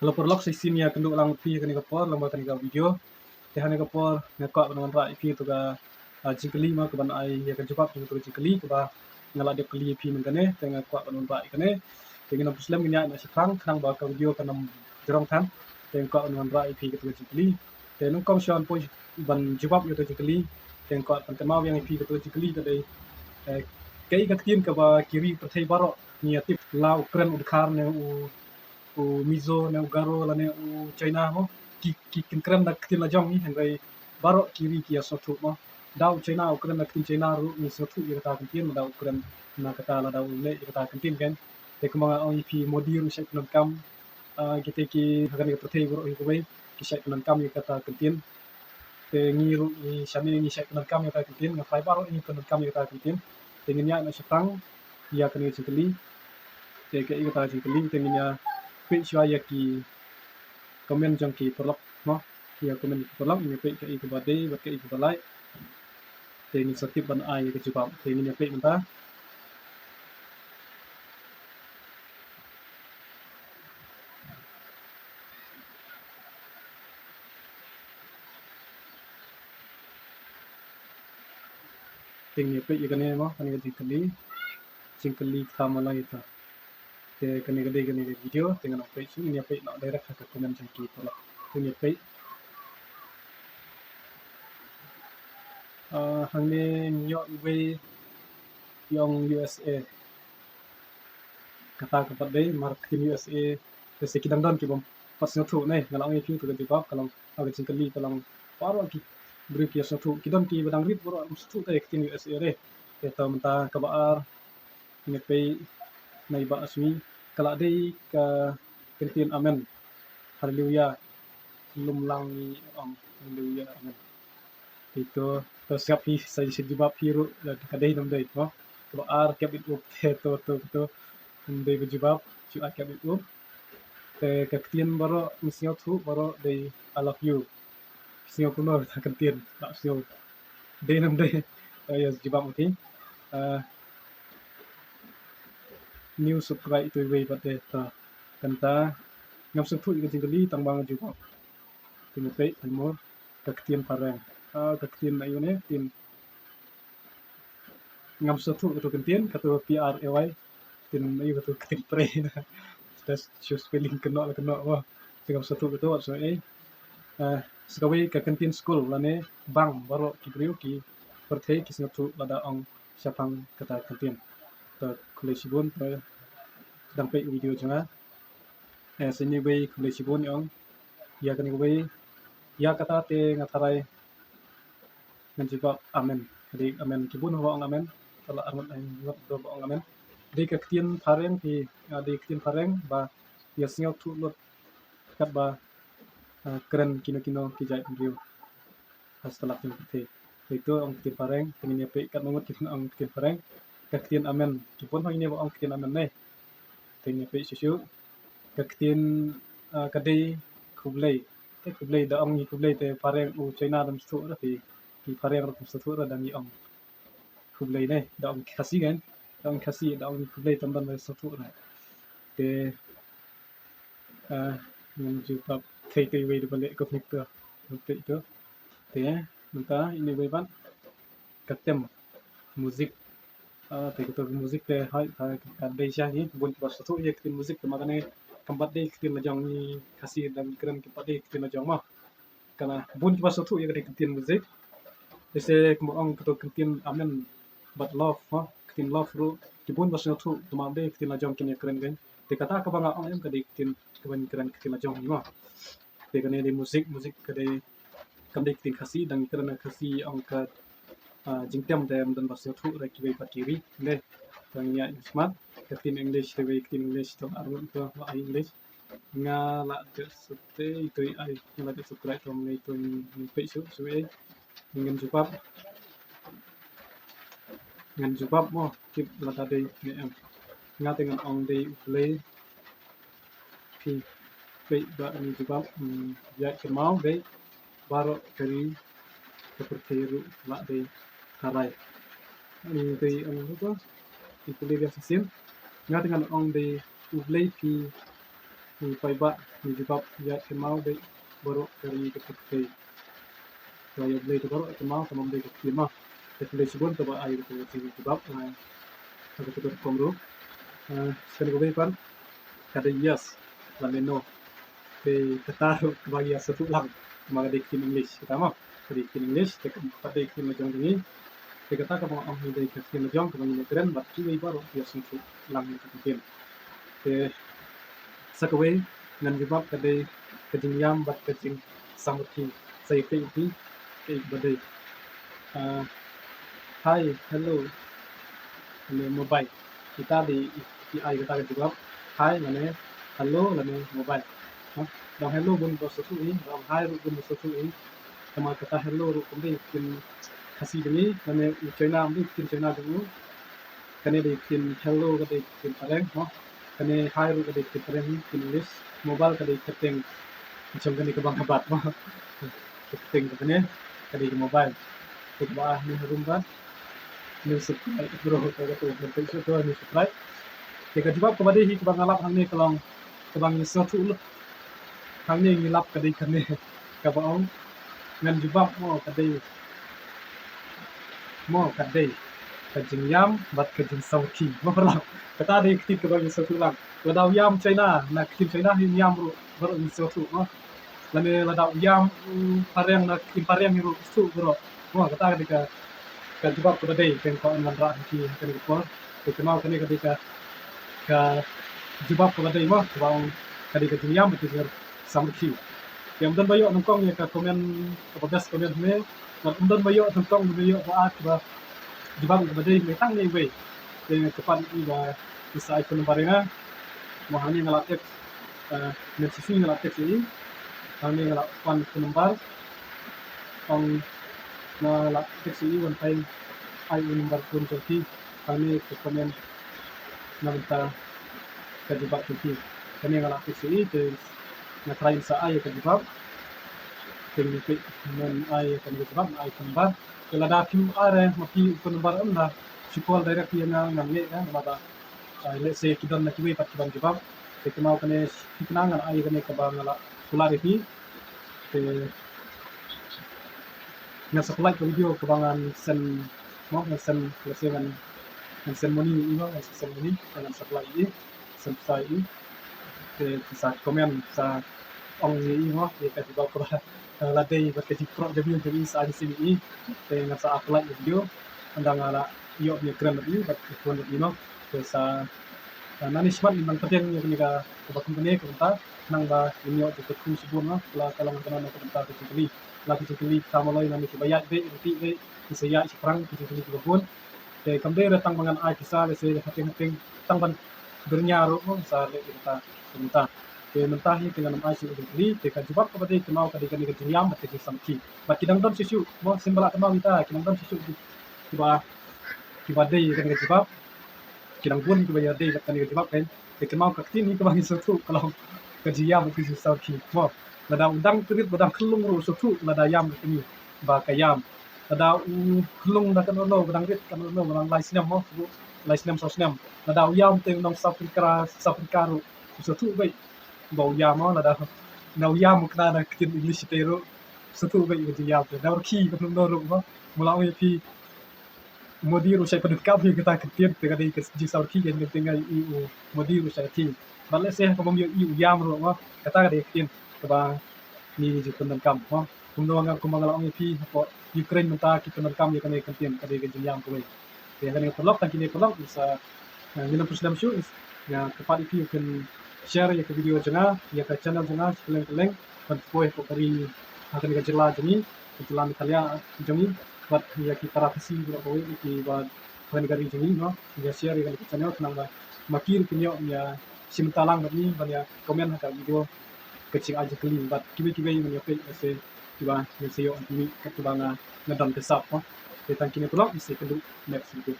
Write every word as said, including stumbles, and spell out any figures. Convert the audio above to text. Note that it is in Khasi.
Hello paralok, sa shisien ïakynduh lang ïa phi ha kane ka por, lang bad kane ka video. Te ha kane ka por nga kwah ban wanrah ïa phi ïa kato ka, ah, jingkylli, ma, kaban ai ïa ka jubab jong kato ka jingkylli kaba nga la dep kylli ïa phi mynta ne, te nga kwah ban wanrah ïa kane. Te ngin ym pynslem, ngin ïaid noh shaphrang khnang ba ka video kan ym jrong than. Te nga kwah ban wanrah ïa phi ïa kato ka jingkylli. Te nyngkong shuwa ban poi ban jubab ïa kato ka jingkylli, te nga kwah ban pynkynmaw biang ïa phi ïa kato ka jingkylli ka dei, eh, kaei ka ktien kaba ki ri pyrthei baroh ngi ïatip, la u kren u Dkhar ne u u Mizo ne u Garo lane u China mo, ki, ki kren da ka ktien la jong ngi, hynrei baroh ki ri ki ïasngewthuh mo. Da u China u kren da ka ktien China ruh ngi sngewthuh ïa kata ka ktien, da u kren na kata, lada u leh ïa kata ka ktien kan. Te kumba nga ong ïa phi, Modi ruh shait pyndonkam, ah, kita ki ha kane ka pyrthei baroh hi kawei ki shait pyndonkam ïa kata ka ktien. Te ngi ruh ngi shane ngi shait pyndonkam ïa kata ka ktien, nga tharai baroh ngi pyndonkam ïa kata ka ktien. Te ngin ïaid noh shaphrang ïa kane ka jingkylli. Te kaei kata ka jingkylli, te ngin ïa peit shuwa ïa ki comment jong ki paralok mo. Ïa comment ki paralok, ngin ïa peit kaei kaba dei bad kaei kaba laitluid. Te ngin sa tip ban ai ïa ka jubab. Te ngin ïa peit mynta. Te ngin ïa peit ïa kane mo, kane ka jingkylli, jingkylli kata ma la ïa ta. Te kane ka dei kane ka video, te ngan ym peit shuh, ngin ïa peit noh direct ha ka comment jong ki paralok. Te ngin ïa peit. Ah, hangne ngi ïoh iwei i ong U S A. Kata ka pat dei, mar ktien U S A, te sa ki dang don ki bym pat sngewthuh ne, nga la ong ïa phi, kato ka jubab ka long, ka jingkylli ka long, baroh ki briew ki ïasngewthuh, ki don kiba dang rit baroh ym sngewthuh te ïa ka ktien U S A re. Te to mynta kaba ar, ngin ïa peit na i Bah Asmi, ka la dei ka ktien amen. Haleluya. Lum lang ngi ong haleluya, amen. Te to, to sngap hi, sa shisien jubab hi ruh, ka dei ne ym dei, mo. Kaba ar, kep it up, te to, to, to. Ym dei ba jubab, shu ai kep it up. Te ka ktien baroh ngi sngewthuh baroh dei I love you. Sngew kumno kata ka ktien, la sngew. Dei ne ym dei. To ïa jubab ma phi. Ah, new subscribe ito iwei pat de, to. Kata ngam sngewthuh ïa ka jingkylli tang ba nga jubab. Te ngin peit paymor ka ktien phareng. Ah, ka ktien aïu ne, ktien ngam sngewthuh kato ka ktien, kato P R A Y. Ktien aïu kato, ktien phareng. Te shu spelling kynnoh la kynnoh mo. Te ngam sngewthuh kato, so eh. Ah, sa kawei ka ktien skul lane bank, baroh ki briew ki pyrthei ki sngewthuh lada ong shaphang kata ka ktien. To khublei shibun, to dang peit video jong nga. Eh, sa ine iwei khublei shibun i ong. Ïa kane kawei, ïa kata te nga tharai ngan jubab amen. Ka dei amen, ki bun haba ong amen. Te la arngut ai ngut ba ong amen. Dei ka ktien phareng phi, ah, dei ka ktien phareng ba ïa sngewthuh lut katba, ah, kren kino kino ki jait briew ha satlak jong ka pyrthei. Te to ong ktien phareng, te ngin ïa peit katno ngut ki ong ktien phareng. Ka ktien amen, ki bun haba ong ktien amen ne. Te ngin ïa peit shuh shuh. Ka ktien, ah, ka dei khublei. Te khublei, da ong ngi khublei te phareng u China dang sngewthuh ra, te ki phareng ruh sngewthuh ra da ngi ong khublei ne. Da ong Khasi kan, da ong Khasi, da ong ngi khublei te ym don ba sngewthuh ra. Te, ah, ngan jubab, te ito iwei da ba leh comment to. Ngan peit to. Te mynta ine iwei pat, ka tem, muzik. Ah, te kato ka muzik te hooid, ah, ka dei sha ngi, bun kiba sngewthuh ïa ka ktien muzik, te ma kane kam pat dei ka ktien la jong ngi Khasi, dang kren kim pat dei ka ktien la jong mo. Kane bun kiba sngewthuh ïa ka ktien muzik. Te sa kumba ong kato ka ktien amen bad love, ha, ka ktien love ruh ki bun ba sngewthuh, te ma dei ka ktien la jong kin ïa kren kan. Te kata kaba nga ong em ka dei ka ktien kaba ngi kren, ka ktien la jong ngi mo. Te kane dei muzik, muzik ka dei, kam dei ka ktien Khasi, dang kren na Khasi ong ka, ah, jingtem te ym don ba sngewthuh re kiwei pat ki ri. Dei, dang ïa smat, ka ktien English te wei, ka ktien English te arngut to ba ai English. Nga la dep subscribe, ito ai, nga la dep subscribe to, ngi to ngi peit shuh shuh ei. Ngan jubab. Ngan jubab mo, tip lada dei ne em. Nga te ngan ong dei U Blei. Phi peit ba ngi jubab, mm, ïa kynmaw dei baroh ka ri ka pyrthei ruh la dei tharai. Ngi dei ong ruh to, ngi pule biang shisien. Nga te ngan ong dei U Blei phi, phi paidbah Ngi jubab ïa kynmaw dei baroh ka ri ka pyrthei. Ba ïa Blei te baroh kynmaw, te ym dei ka ktien ma. Te khublei shibun te ba ai ka jubab, eh, ha ka te ka rukom ruh. Eh, sa kane kawei pat ka dei yes lane no. Te kata ruh kaba ngi ïa sngewthuh lang, ma ka dei ka ktien English kata ma. Ka dei ka ktien English, te kam pat dei ka ktien la jong jong ngi. Te kata kaba nga ong hi dei ka ktien la jong kaba ngi ïa kren bad kiwei baroh ki ïa sngewthuh lang ïa ka ktien. Te sa kawei ngan jubab ka dei ka jingïam bad ka jingsamrkhie. Sa ïa peit phi kaei ba dei. Ah, hi, hello lane mobile. Kita dei ki ai kata ka jubab hi lane hello lane mobile. Ha? Dang hello bun ba sngewthuh i, dang hi ruh bun ba sngewthuh i. Tangba kata hello ruh kam dei ktien Khasi jong ngi, lane u China kam dei ktien China jong u. Kane dei ktien hello ka dei ktien phareng, mo. Kane hi ruh ka dei ktien phareng, ktien English. Mobile ka dei kyrteng jong kane kaba nga bat, mo. Kyrteng ka kane ka dei ka mobile. Te kaba ah ni harum ba. Ni subscribe bro, to to to to ni subscribe. Te ka jubab kaba dei hi kaba nga lap hangne ka long kaba ngi sngewthuh lut. Hangne ngi lap ka dei kane kaba ong ngan jubab mo ka dei mo ka dei ka jingïam bad ka jingsamrkhie. Mo paralok, kata dei ka ktien kaba ngi sngewthuh lang. Lada u ïam China na ka ktien China hi ïam ruh baroh ngi sngewthuh mo. Lane lada u ïam u phareng na ka ktien phareng hi ruh sngewthuh baroh. Mo kata ka dei ka ka jubab kaba dei, te nga kwah ngan wanrah ha ki ha kane ka por. Te kynmaw kane ka dei ka ka jubab kaba dei mo, kaba ong ka dei ka jingïam bad ka jingsamrkhie. Te ym don ba ïoh nyngkong ïa ka comment kaba best comment ne, bad ym don ba ïoh nyngkong ba ïoh ba ar kaba jubab kaba dei ne tang ne iwei. Te nga kyrpad ïa i ba i sa ai phone number ïa nga. Mo hangne nga la text, eh, mynta shisien nga la text ïa i. Hangne nga la pan phone number. Ong nga la text ïa i wan phai ai u number phone jong phi. Hangne ka comment na bynta ka jubab jong phi. Kane nga la text ïa i te nga try sa ai ka jubab. Te ngi peit ngan ai ka jubab, ai phone number. Te lada phim ai re ma phi phone number em da shu call direct ïa nga ngan leh ka ba ba. Ah, let's say ki don na kiwei pat ki ban jubab. Te kynmaw kane thikna ngan ai kane kaba nga la kular ïa phi. Te ngan sa pynlait ka video kaba ngan send mo, ngan send, let's say ngan, ngan send money ïa i mo, ngan sa send money, te ngan sa pynlait ïa i, send pisa ïa i. Te sa comment, sa ong ïa i mo ïa ka jubab kaba la dei bad ka jingpyrkhat jong i, jong i sa ai sien ïa i. Te ngan sa pynlait ïa video. Ynda nga la ïoh ïa kren bad i bad i phone bad i no. Te sa, ah, nangne shakhmat ngin nang pdiang ïa kane ka kaba kum kane ka bynta. Nang ba ngin ïoh jingkyrkhu shibun no. La ka long kane ka bynta ka jingkylli. La ka jingkylli ka Malay nangne kiba ïaid beit, ruh beit, ki sa ïaid shaphrang ka jingkylli kiba bun. Te kam dei re tang ba ngan ai pisa, lehse hapdeng hapdeng tang ban byrngia ruh mo sa leh ïa kata ka bynta. Te mynta hi te ngan ym ai shuh ka jingkylli, te ka jubab kaba dei kynmaw ka dei kane ka jingïam bad ka jingsamrkhie. Bad ki dang don shuh shuh mo, sngewbha la kynmaw kita, ki dang don shuh shuh ki, kiba, kiba dei kane ka jubab. Ki dang bun kiba ïadei bad kane ka jubab kan. Te kynmaw ka ktien hi kaba ngi sngewthuh ka long ka jingïam bad ka jingsamrkhie mo. Lada u dang rit ba dang khyllung ruh u sngewthuh lada ïam ka kmie ba ka ïam. Lada u khyllung da kano kano ba dang rit kano kano ba dang lai snem mo, lai snem saw snem. Lada u ïam te u nong South Africa, South Africa ruh u sngewthuh beit ba u ïam mo, lada na u ïam u kna na ktien English te ruh u sngewthuh beit ka jingïam te. Da u rkhie kano kano ruh mo. Mula ong ïa phi Modi ruh shait pyndonkam ïa kata ka ktien, te ka dei ka jingsamrkhie ka jingtyngai ïa u Modi ruh shait ïa. Bad lehse ka bym ïoh ïa u ïam ruh mo, kata ka dei ka ktien kaba ngi ju pyndonkam mo. Kumno nga kumba nga la ong ïa phi hapoh Ukraine mynta ki pyndonkam ïa kane ka ktien, ka dei ka jingïam kawei. Te kane paralok, tang kine paralok, sa, eh, ngin ym pynslem shuh, nga kyrpad ïa phi kin share ïa ka video jong nga, ïa ka channel jong nga, kylleng kylleng, ban poi hapoh ka ri, ha kane ka jylla jong ngi, ka jylla Meghalaya jong ngi, bad ïa ki para Khasi baroh kawei, ïa ki ba ha kane ka ri jong ngi, no, ïa share ïa kane ka channel, khnang ba ma ki ruh kin ïoh ïa shim bynta lang bad ngi, ban ïa comment ha ka video ka jingai jingkylli, bad kiwei kiwei ban ïa peit, lehse kiba ngin sa ïoh ïa kaba nga, nga don ka sap, no. Te tang kine paralok, ngin sa ïakynduh next video.